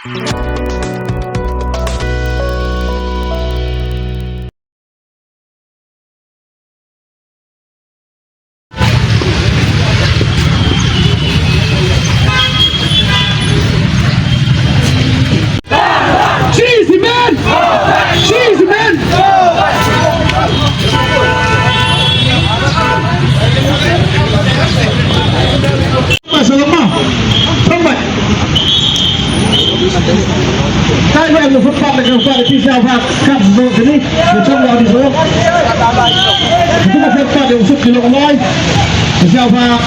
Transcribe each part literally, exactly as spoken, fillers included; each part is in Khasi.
Cheesy man! Cheesy man! Masalah mah. Tambai. Kai ba em footpath le ka footpath ti sa ba kap zo kini. Ka chong da di zo. Itu ka footpath yang usut kilo lai. Sa ba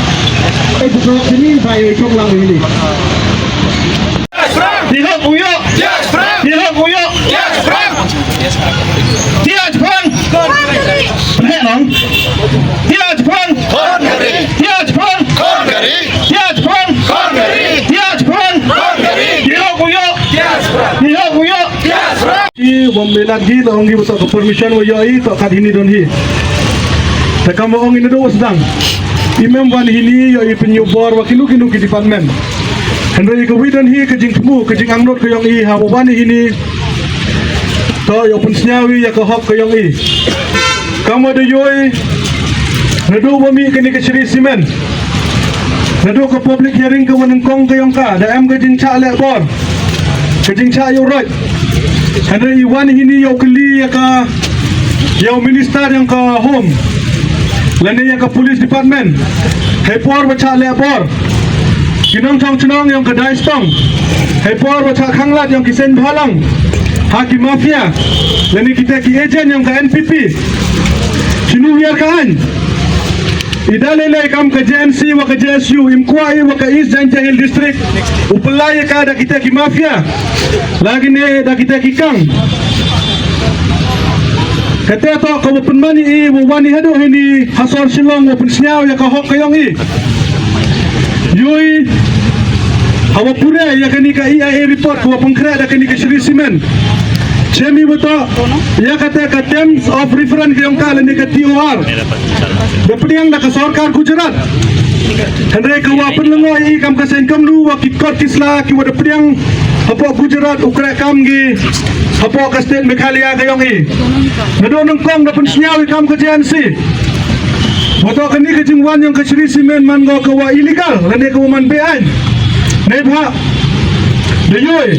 itu zo kini ba yang chong lang ini. Ti hok uyo. Ti hok uyo. Ti hok uyo. Heh nong. Ti hok uyo. Ti hok uyo. Ti hok uyo. Ti hok uyo. Ti hok uyo. Ki bom belat gi la ong gi betok ka permission wa yo i to kat hini don hi. Te kam ong ini do sdang. I mem wan hini yo i pynyu bor wa kinu kinu ki department. Hynrei ka wi don hi ka jingthmu ka jingangnud ka yong i ha wa wan hini. To yo pynsnyawi ya ka hok ka yong i. Kam wa da yoi. Nadu wa mi kani ka Shree Cement. Nadu ka public hearing ka wa nyngkong ka yong ka da em ka jingchah leh bor. Ka jingchah yow roi. Hynrei i wan hini yow kylli ya ka yow minister yong ka home. Lane ya ka police department. Hei por wa chah leh bor. Ki nongchong chnong yong ka Daistong. Hei por wa chah khanglad yong ki seng bhalang. Ha ki mafia. Lane kita ki agent yong ka N P P. Chinu wiar ka ain. I da lei lei kam ka J N C wa ka J S U im kwah i wa ka East Jaintia Hills District. U pynlai ya ka da kita ki mafia. Lagi ne da kita ki kang. Kata to ka wa pynmani i wa wani hadu hini ha sor Shillong wa pynsnyaw ya ka hok ka yong i. Yoi. Hawa pura ya kani ka E I A report ka wa pynkhreh da kani ka Shree Cement. Chemi betok ya kata ka terms of reference ka yong ka lane ka T O R. Da pdiang da ka sorkar Gujarat. Hynrei ka wa pynlyngngoh i kam ka seng kamnu wa ki kot ki sla ki wa da pdiang hapoh Gujarat u kreh kam gi hapoh ka state Meghalaya ka yong i. Nadu nyngkong da pynsnyaw i kam ka J N C. Wa to kani ka jingwan yong ka Shree Cement man go ka wa illegal lane ka wa man be ain. Neibhah da yoi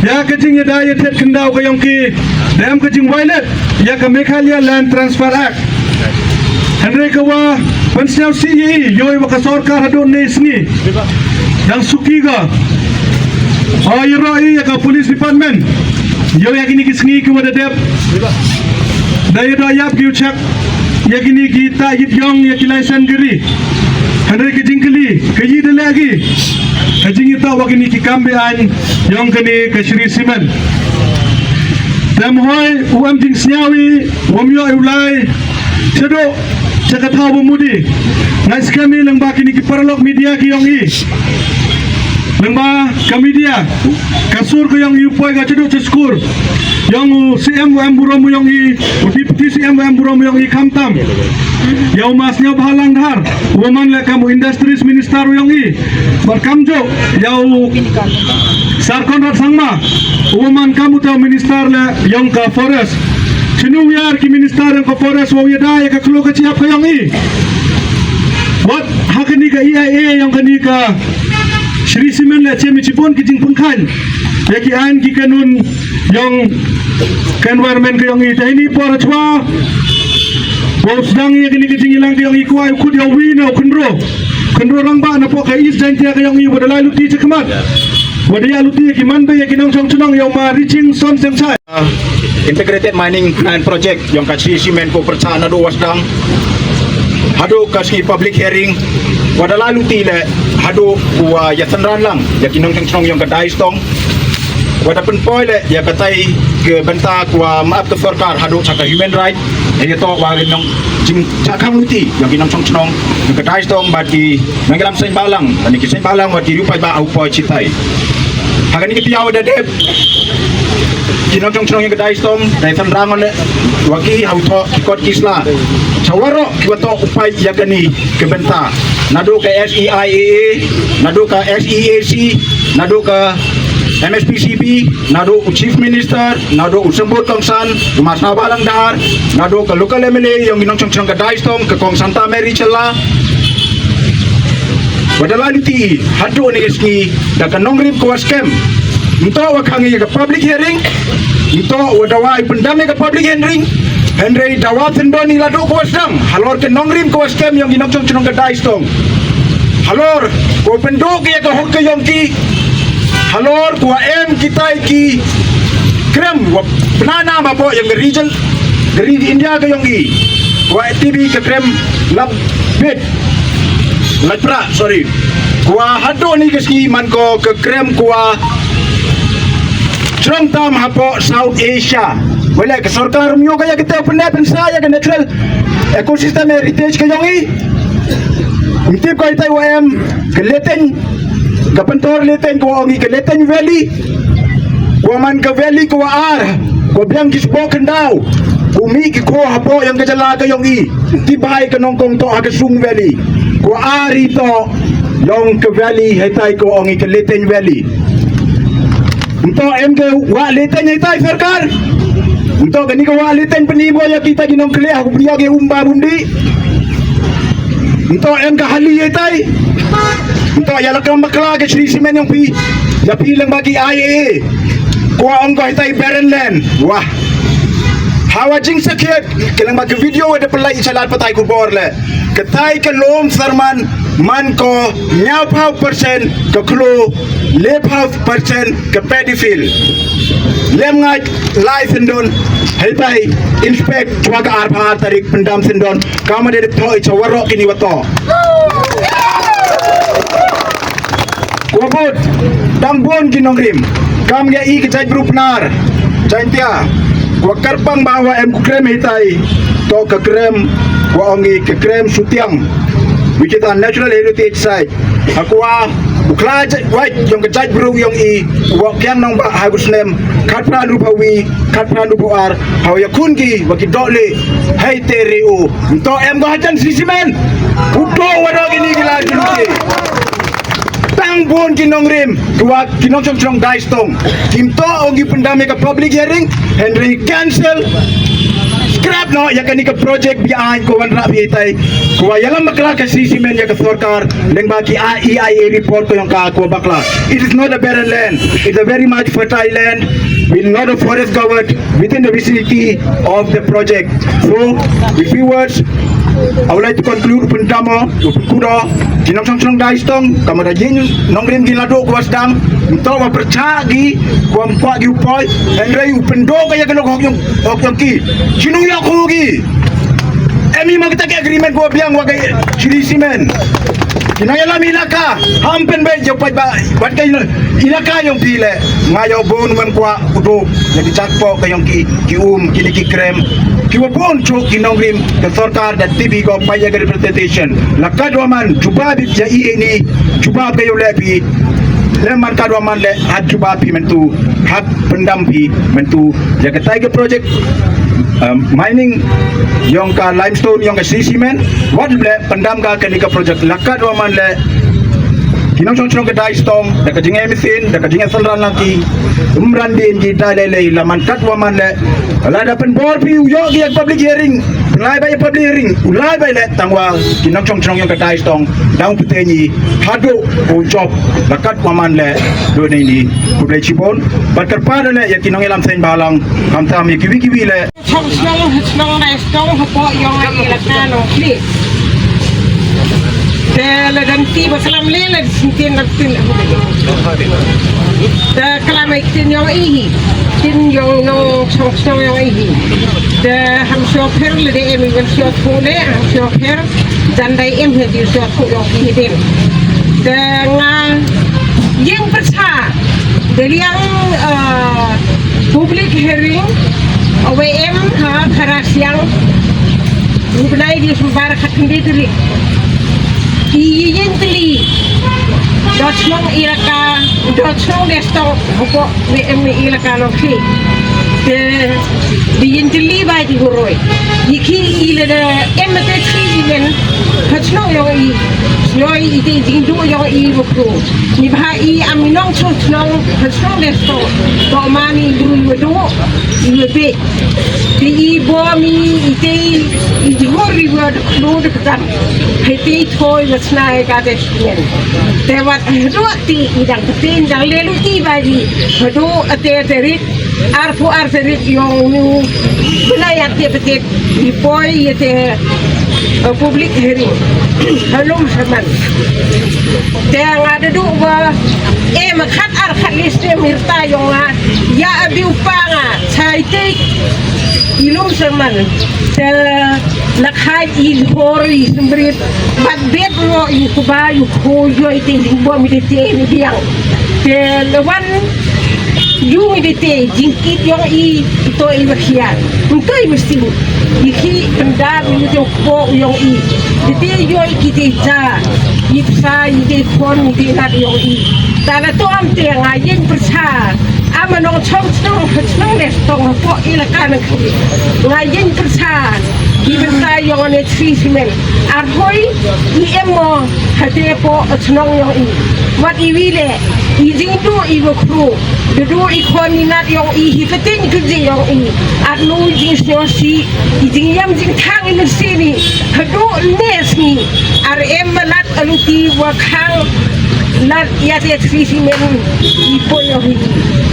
ya ka jingïada ïathied khyndaw ka yong ki da em ka jingviolate ya ka Meghalaya Land Transfer Act. Hynrei ka wa pynsnyaw si i yoi wa ka sorkar haduh ne sngi. Dang suki ga. O ïaroh i ya ka police department. Yoi ya kini ki sngi ki wa da dep. Da ïaroh yap ki u check. Ya kini ki ta yit yong ya ki license gari. Hynrei ka jingkylli ka yi da leh ki. Ka jingïatah wa kini ki kam be ain yong kani ka Shree Cement. Te hoi u em jingsnyawi wa ym yoh u lai. Shaduh cha ka thaw ba mudi. Ngai skhem i lyngba kini ki paralok media ki yong i. Lyngba ka media ka sur ka yong i u poi ka chaduh cha skur. Yong u C M wa em burom u yong i u Deputy C M wa em burom u yong i khamtam. Ya u ma Sniawbhalang Dhar wa man le kam u Industries Minister u yong i. Bad kamjuh ya u Sir Conrad Sangma wa man kam uta u Minister le yong ka Forest. Chinu wiar ki Minister yong ka Forest wa u ïada ya ka khloo ka chiap ka yong i. Wat ha kani ka E I A yong kani ka Shree Cement le chem i chibun ki jingpynkhan ya ki ain ki kanun yong ka environment ka yong i. Te hini por chwa wa u sdang ya kani ka jingïalang ka yong i kwah u khut ya u wi na u khynro khynro rangbah na pok ka East Jaintia ka yong i wa da lai luti cha khmat wa da ïa luti ya ki man be ya ki nongchong chnong ya u ma Riching Son Seng Chai. Integrated Mining and Project yong ka Shree Cement ko pyrchah naduh wa sdang haduh ka sngi public hearing wa da la luti le haduh wa ïa synran lang ïa ki nongchong chnong yong ka Daistong wa da pynpoi le ïa katai ka bynta wa map ka sorkar haduh cha ka human right ïa to wa nong jing cha khang luti yong ki nongchong chnong yong ka Daistong bad ki nongïalam seng balang ani ki seng balang wa ki rupai ba au poi chitai. Ha kani ki tiaw da dep ki nongchong chnong yong ka Daistong dei san rang ne wa ki hau to ki kot ki sla. Cha waroh ki wa to upai ïa kani ki bynta naduh ka S E I A A naduh ka S E A C naduh ka M S P C P, naduh u Chief Minister, naduh u Symbud Kongsan, u Masna Balang Dahar, naduh ka local M L A yong i nongchong chnong ka Daistong, ka Kong Santa Mary Chella. Wa da la luti haduh ni ka sngi da ka nongrim ka wa skhem. Nto wa khang ïa ka public hearing, nto wa da wa pyndam ïa ka public hearing, hynrei da wa thyndon i la duh ka wa sdang halor ka nongrim ka wa skhem yong i nongchong chnong ka Daistong. Halor ko pynduh ïa ka hok ka yong ki. Halor ko wa em kitai ki krem wa pynana ma po yong ka region, ka ri India ka yong i. Ko wa T B ka krem lap bit. Lap pra, sorry. Ko wa haduh ni ka sngi man ko ka krem ko wa chrong tam hapoh South Asia. Wala ka sorkar myo ka ïa kita pynne pynsa ïa ka natural ecosystem heritage ka yong i. Mtip ko itai wa em ka Leteng, ka Pentor Leteng ko wa ong i ka Leteng Valley. Ko wa man ka valley ko wa ar, ko biang ki sbok kyndaw, ko mi ki ko hapoh yong ka jala ka yong i. Ti bai ka nongkong to ha ka Sung Valley. Ko wa ar i to yong ka valley hetai ko ong i ka Leteng Valley. Nto em ka wa Leteng hetai sorkar. Nto kani ka wa Leteng pynimo ïa kita ki nongkhleh ha ku pynïoh ki umba bumdi. Nto em ka hali ïa tai. Nto ïa la kam bakla ka Shree Cement yong phi. Ïa phi lang ba ki I A A. Ko wa ong ko ïa tai barren land. Wah. Hawa jing sakhiat. Ka lang ba ka video wa da pynlai i chalat patai ku bor le. Ka tai ka lum sarman man ko ñiaw phaw percent ka klo le phaw percent ka pedophile. Lem ngai lai syndon, hei tai inspect chwa ka ar pha tarik pyndam syndon, kama de thoi cha warok kini wato. Ko bot, dang bon ki nongrim, kam ga i ki jait bru Pnar, Jaintia, ko kyrpang ba wa em ku krem hei tai, to ka krem, wa ong i ka krem Sutiang, which is a natural heritage site. Ha ko wa u khlad wait yong ka jait bru yong i, wa kiang nong ba ha ku snem, khat phra nu phawi, khat phra nu phaw ar, ha wa ïakhun ki, wa ki doh le, hei te re u. Nto em ko hajan Shree Cement. U to wa dok ini ki la juluti. Tang bun ki nongrim, ki wa ki nongchong chnong Daistong. Kim to ong ki pyndam ïa ka public hearing, hynrei cancel. Scrap no, ïa kani ka project bi aiñ ko wan rap ïa tai. Ko wa ïalam bakla ka Shree Cement ïa ka sorkar, leng ba ki E I A report ko yong ka ko bakla. It is not a barren land. It's a very much fertile land with lot of forest covered within the vicinity of the project. So, with few words, I would like to conclude, u pyndam o, u pynkudo, ki nongchong chnong Daistong, kama da jing nongrim ki la dok wa sdang, nto wa pyrchah ki, kwam kwah ki u poi, hynrei u pyndok ka ïa ka lok hok yong, hok yong ki. Ki nong ïa ko ki. Em i ma kita ki agreement ko biang wa ka Shree Cement. Ki nong ïalam ilaka, ham pynbeit ïa u paidbah, wat ka ilaka yong phi le, nga ïa u bun wem kwah, u duk, ïa ki jakpoh ka yong ki, ki um, ki ni ki krem, ki wa bun chuk ki nongrim, ka sorkar da T B ko pait ïa ka representation. La kat wa man, jubab ïa i ni, jubab ka ïa u le phi, le man kat wa man le, hat jubab phi mentu, hat pyndam phi mentu, ïa ka tai ka project, um, mining, yong ka limestone, yong ka Shree Cement, wat le pyndam ka kani ka project, la kat wa man le, ki nongchong chnong ka Daistong, da ka jingïa machine, da ka jingïa synran lang ki, um ran din ki da le le, la man kat wa man le, la da pynbor phi u ïoh ki ïa public hearing, lai bai public hearing, u lai bai le, tang wa, ki nongchong chnong yong ka Daistong, dang pynte ni, haduh, u job, la kat wa man le, do ne ni, khublei chibun, bad kyrpad le, ïa ki nongïalam seng balang, khamtam ïa kiwi kiwi le, Chong chnong, chnong Daistong, hapoh yong i la ka nong kli. Te la dan ti ba salam le la sin tin la tin. Te klam ai tin yong i hi. Tin yong nong chong chnong yong i hi. Te ham sio pher le de em i wan sio phu le, ham sio pher. Dan dai em he di sio phu yong i hi din. Te nga ïeng pyrsa. Da liang, ah, public hearing, awe em ha Kharasiang, u bnai December khatkhyndai tarik. Ki ïeng tylli, dot chnong ilaka, dot chnong Daistong, hapoh we em ilaka nong kli. Te Di yin tylli ba ki guroi. Yi ki i le da em te tri di men. Ha chnong yong i. Shnoi i te jing du yong i wa kru. Ni ba i am i nong chong chnong. Ha chnong de so. To ma ni gru i wa du. I wa be. Di i bo mi i te i jhur i wa du de kdam. Hai te i thoi wa snai ka de shmen. Te wat hadu ti i dang te i dang le lu ti ba di. Hadu ate te rit. Arphew ar tarik yong u bnai ïa te pynthut i poi ïa te, eh, public hearing. Ha Lumsaman. Te nga da duh ba em khat ar khat list em ïa rta yong nga ïa a biu pa nga chai te i Lumsaman. Te la khai i hor i sembrit bad bet ro i kuba i ko yoi te i bom i te te i biang. Te la wan Yung i de te jingkit yong i, i to i wa khian. Nto i wa sing. I khi pynda i te ko yong i. De te yoi ki te ja. I psa i te khon i te nat yong i. Ta la to am te nga yin pyrsa. Am nong chong chnong chnong ne tong ko i la kan. Nga yin pyrsa. I pyrsa yong ne tri simen. Ar hoi i em mo. Ha te po chnong yong i. Wat i wi le. I jingdu i wa khru. Dudu i khon i nat yong i hi pynthut i kynji yong i. Ar nu i jingsngew si i jingyam jingthang i mynsiem i. Hadu ne sngi. Ar em ma lat aluti wa khang lat ïa te tri simen i poi yong i.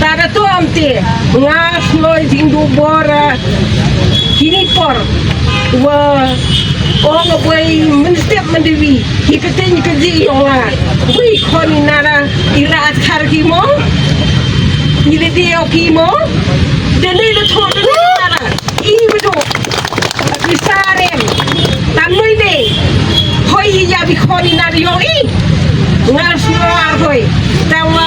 Ta da to am te nga sngew jingdu bor kini por wa ong boi mynstep myndewi. Hi pynthut i kynji yong nga. Wi khon i nara i la at khar ki mo. I le de o ki mo. De le le tho de le nara. I wa do. Ki sarem. Tam noi de. Hoi hi ya bi khon i nara yong i. Nga sngew ar hoi. Tam wa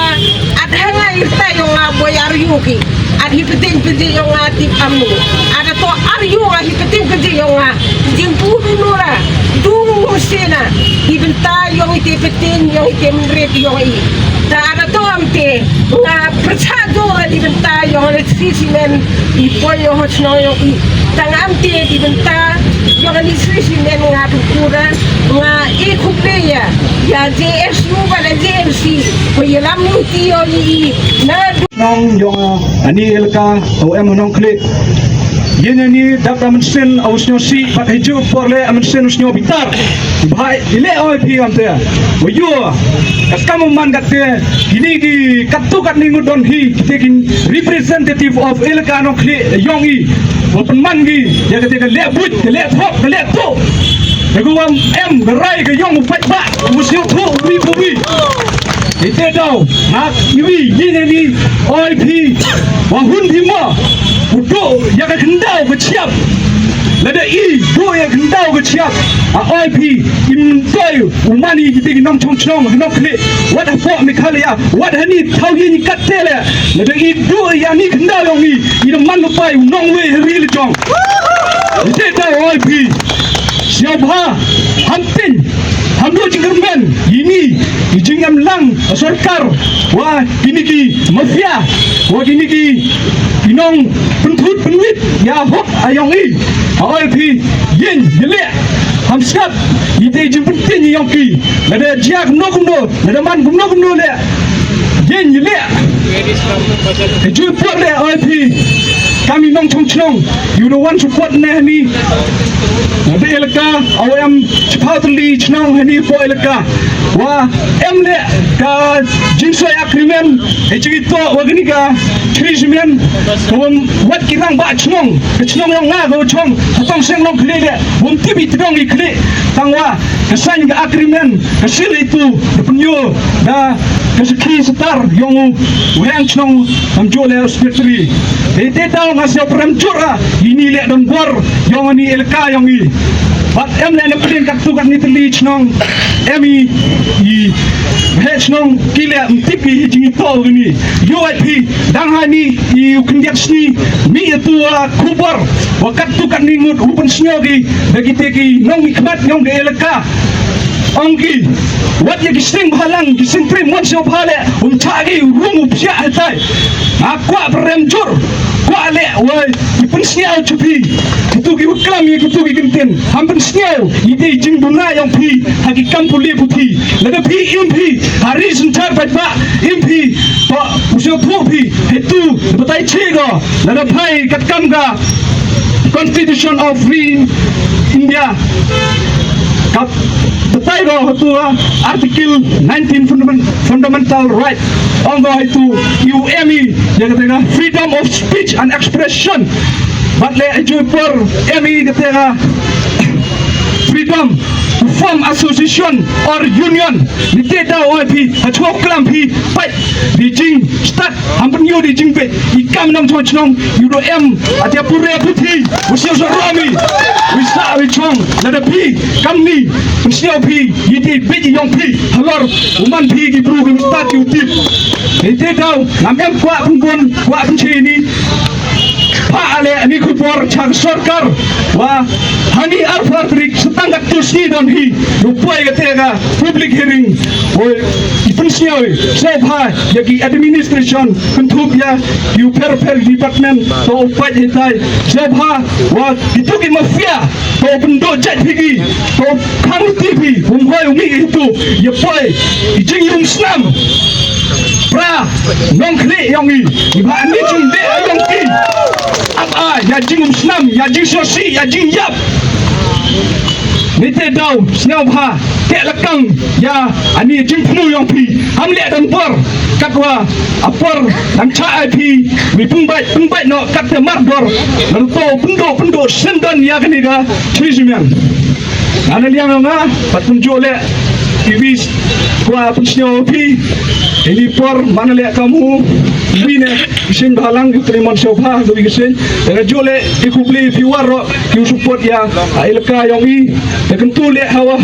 at ha nga i ta yong nga boi ar yu ki. At hi pynthut i kynji yong nga tip am nu. At to ar yu nga hi pynthut i kynji yong nga. Jingpynlut nora, dung sena, i bynta yong i te pynthut yong i te mynrit yong i. Ta ada to am te, nga pyrchah dora i bynta yong le tri simen, i poi yong ho chnong yong i. Ta nga am te i bynta yong le tri simen nga pyrkura, nga i khublei ya, ya J S U ba le J M C, ko ya lam ni ti yong i, na Nong yong, ah, ani elaka, o em nong klik. Yin ani dak da mensin, o snyo si, pat hiju por le, a mensin o snyo bitar. Bhai, ile o pi am te. O yo, ka kam man kat te, kini ki kat tu kat ni ngut don hi, kita ki representative of elaka nong klik, yong i. Wa pynman ki, ya kata ka leh buit, ka leh thok, ka leh tu. Ka guam em, ka rai, ka yong, u pait ba, u snyo tu, u wi, u wi. Ite daw, ngak iwi, yini ni, oi phi, wa hun phi mo, u duh ïa ka khyndaw ka chiap. Lada i duh ïa ka khyndaw ka chiap, a oi phi, im toi, u mani kita ki nongchong chnong, nongkhlieh, wat hapoh Meghalaya, wat hani thaw yini katte le. Lada i duh ïa ni khyndaw yong i, i da man u pai, u nongwei ha ri la jong. Ite daw oi phi, siaw bha, ham tin, Ham duh jingkyrmen, yini, i jingem lang, sorkar, wa kini ki mafia, wa kini ki, i nong, pynthut, pynwit, ya hok, ayong i, a oi phi, yin, yele, ham skap, i te jingpyntin yong ki, lada jia kumno kumno, lada man kumno kumno le, yin, yele, e ju por le, oi phi, kami nong chong chnong, you know, one support ne ni, lada elaka, awem, Chiphaw tylli chnong hani po elaka. Wa em le ka jingsoi agreement he chiki to wa gani ka chri jimen. Ka wam wat ki rang ba chnong. Ka chnong yong nga ka chong. Hatong seng long kli le. Wam tibi tdong i kli. Tang wa ka sign ka agreement. Ka sil itu. Da penyo. Da ka sakhi setar yong u. Weng chnong. Am jo le secretary. He te tao nga siap rem jura. Ini le don bor. Yong ani elaka yong i. Bad em le na pdeng kat tu kat ni tylli chnong. Em i, i, he chnong ki le mtip i hi jingito ni. U I P, dang ha ni, i u khyndiat sni, mi atu, ah, khubor, wa kat tu kat ni ngut u pynsngew ki, da kite ki nongmihkhmat yong ka elaka. Ong ki, wat ïa ki seng bhalang, ki seng trei mon sha bha leh, um chah ki rung u psiah hetai. Nga kwah pyrem jur, kwah leh, wei, i pynsngew chu phi. Kitu ki u klam ïa kitu ki kyntien, ham pynsngew, i dei jingduna ïong phi, ha ki kam pule puthi. Lada phi im phi, ha ri synchar paidbah, im phi, to, u sngewthuh phi, hetu, batai che ko, lada phai katkam ka, Constitution of Free India. Ka batai ko hatu, ah, Article nineteen fundament-, fundamental right. Ong ko hatu, u em i, ïa kata ka freedom of speech and expression. Bad leh ha ju i por em i kata ka freedom to form association or union. Nite daw oi phi, ha ju klam phi, pait, di jingstad, ham pynïoh di jingbit, i kam nongchong chnong, u dei em, atia pure puthi, u siew sa romi, u sa u chong, lada phi, kam ni, pynsngew phi, i dei bit ïong phi, halor, u man phi ki bru ki stad ki u tip. Nite daw, ngam em kwah pynbun, kwah pynche ni, pha ale ani khubor cha ka sorkar, wa, hani arphew ar tarik, sa tang katto sngi don hi, u poi kata ka public hearing, oi, i pynsngew, sngewbha, ïa ki administration, kynthup ïa, ki u pher pher department, to u pait hitai, sngewbha, wa, kitu ki mafia, to u pynduh jait phi ki, to u khang ti phi, um hoi u mih itu, ïa poi, i jingïung snam, pra, nongkhlieh ïong i, i bha ni jingdeh ïong ki, ap a, ïa jingum snam, ïa jingshosi, ïa jingïap. Nite daw, sngewbha, teh lakang, ïa, ani jingpnu ïong phi, ham leh don por, katwa, a por, dang cha ai phi, wi pynbait, pynbait noh, kat te mardor, nang to, pynduh, pynduh, sendon, ïa kani ka, chui jimian. Ana liang nga, pat pynjuh leh, ki wi, kwah pynsngew phi, ini por, mana leh kamu, wi ne, ki seng bhalang, ki trei mon sngewbha, ki wi ki seng, ïa ka juh leh, ki khublei, phi waroh, ki u support ïa, a elaka ïong i, ïa kyntu leh hawa.